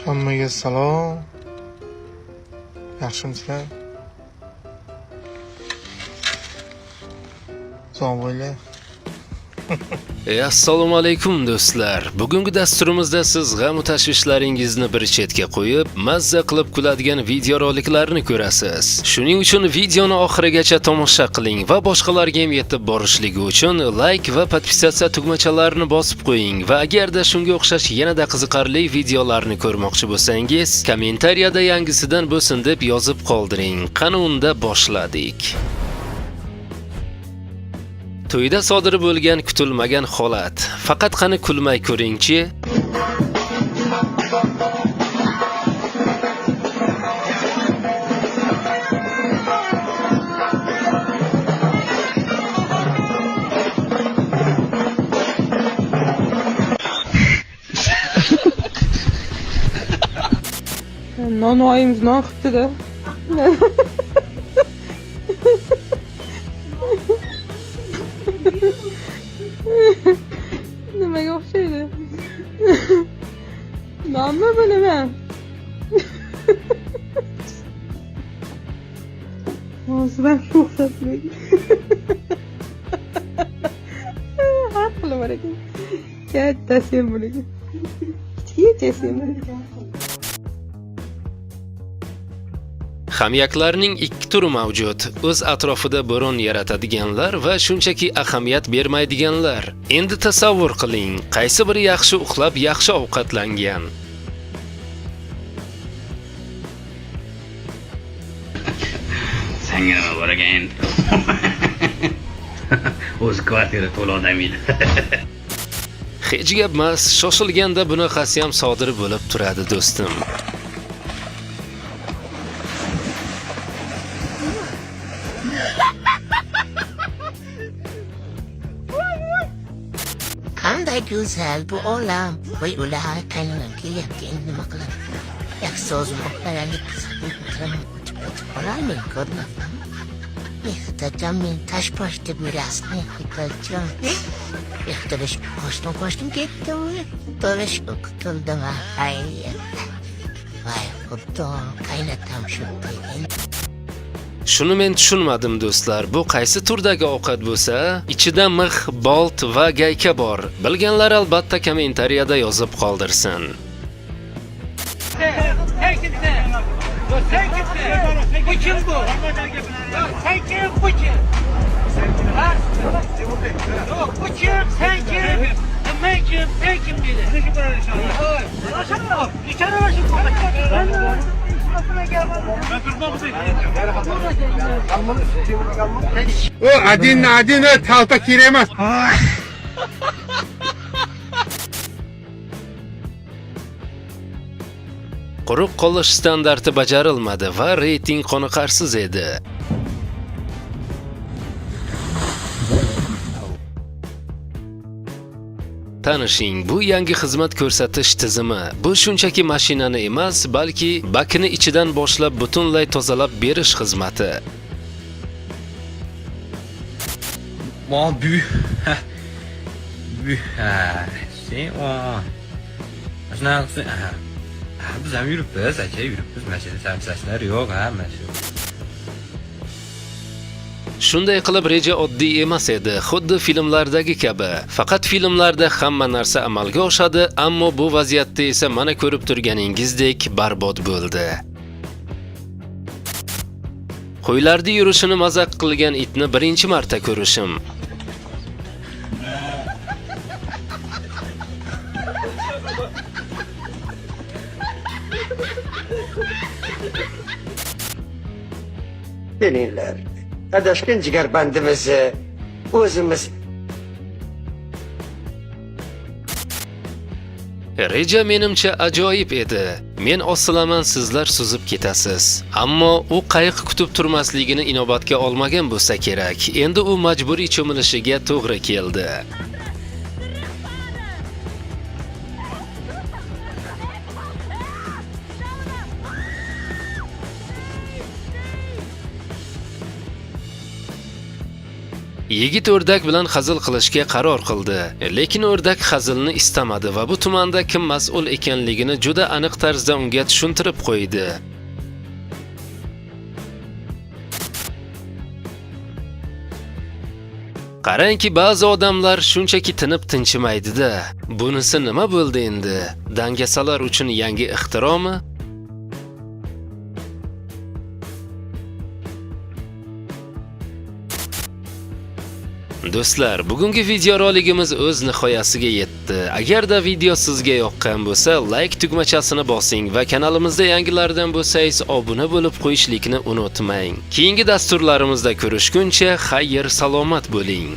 Hammaga salom. Yaxshimisizlar? Sog' bo'linglar. Assalomu alaykum do'stlar. Bugungi dasturimizda siz g'am va tashvishlaringizni bir chetga qo'yib, mazza qilib kuladigan videoroliklarni ko'rasiz. Shuning uchun videoni oxirigacha tomosha qiling va boshqalarga ham yetib borishligi uchun like va podpisatsiya tugmachalarini bosib qo'ying va agarda shunga o'xshash yanada qiziqarli videolarni ko'rmoqchi bo'lsangiz, kommentariyada yangisidan bo'lsin deb yozib qoldiring. Qani unda boshladik. To'yda sodir bo'lgan kutilmagan holat. Faqat qani kulmay ko'ringchi. Nonvoyimiz non qilibdi-da. Nimaga o'xshaydi? Nonmi bu nima? Og'zidan shu o'xshab. Har xili bor ekan. Kattasi ham bor ekan. Kichkinchasi ham bor ekan. Hamyaklarning ikki turi mavjud. O'z atrofida bo'ron yaratadiganlar va shunchaki ahamiyat bermaydiganlar. Endi tasavvur qiling, qaysi biri yaxshi uxlab, yaxshi ovqatlangan? Senga nima bor ekan endi? O'zi kvartira to'la odam edi. Hech gap emas, shoshilganda bunaqasi ham sodir bo'lib turadi do'stim. Qanday go'zal bu olam. Voy ular, qaynonam kelyapti, endi nima qilaman? Yaxshi o'zim uxlaganlik olarmen ko'rmabman. Mehtajon, men tashbosh deb yurasiz, Mehtajon. Ehtirish qochdim, qochdim ketdim. To'lish qutuldim. Ay. Voy xudo, qaynatam shu. Shuni men tushunmadim do'stlar. Bu qaysi turdagi ovqat bo'lsa, ichida mix, bolt va gayka bor. Bilganlar albatta kommentariyada yozib qoldirsin. Sen kimsin? Sen kimsin? Bu kim bu? Sen kim? Bu kim? Ha? Yok bu kim? Sen kim? Ben kim? Sen kim dedi. O один на один talta kerak emas. Quruq qolish standarti bajarilmadi va reyting qoniqarsiz edi. Tanishing, bu yangi xizmat ko'rsatish tizimi. Bu shunchaki mashinani emas, balki bakini ichidan boshlab butunlay tozalab berish xizmati. Mo bu. Bu. Ha, sen o. Shunaqa qilsang, aha. Ha, biz ham yuribmiz, aka, yuribmiz. Mashina sarflashlar yo'q, ha, mana shu. Shunday qilib reja oddiy emas edi, xuddi filmlardagi kabi. Faqat filmlarda hamma narsa amalga oshadi, ammo bu vaziyatda esa mana ko'rib turganingizdek barbod bo'ldi. Qo'ylarning yurishini mazaq qilgan itni birinchi marta ko'rishim. Kelinglar. Adashgan jigarbandimizni o'zimiz Reja menimcha ajoyib edi. Men osilaman, sizlar suzib ketasiz. Ammo u qayiq kutib turmasligini inobatga olmagan bo'lsa kerak. Endi u majburiy cho'milishiga to'g'ri keldi. Yigit o'rdak bilan hazil qilishga qaror qildi. Lekin o'rdak hazilni istamadi va bu tumanda kim mas'ul ekanligini juda aniq tarzda unga tushuntirib qo'ydi. Qarangki, ba'zi odamlar shunchaki tinib tinchimaydi-da. Bunisi nima bo'ldi endi? Dangasalar uchun yangi ixtiromi? Do'stlar, bugungi videoroligimiz o'z nihoyasiga yetdi. Agarda video sizga yoqqan bo'lsa, like tugmachasini bosing va kanalimizda yangilardan bo'lsangiz, obuna bo'lib qo'yishlikni unutmang. Keyingi dasturlarimizda ko'rishguncha xayr salomat bo'ling.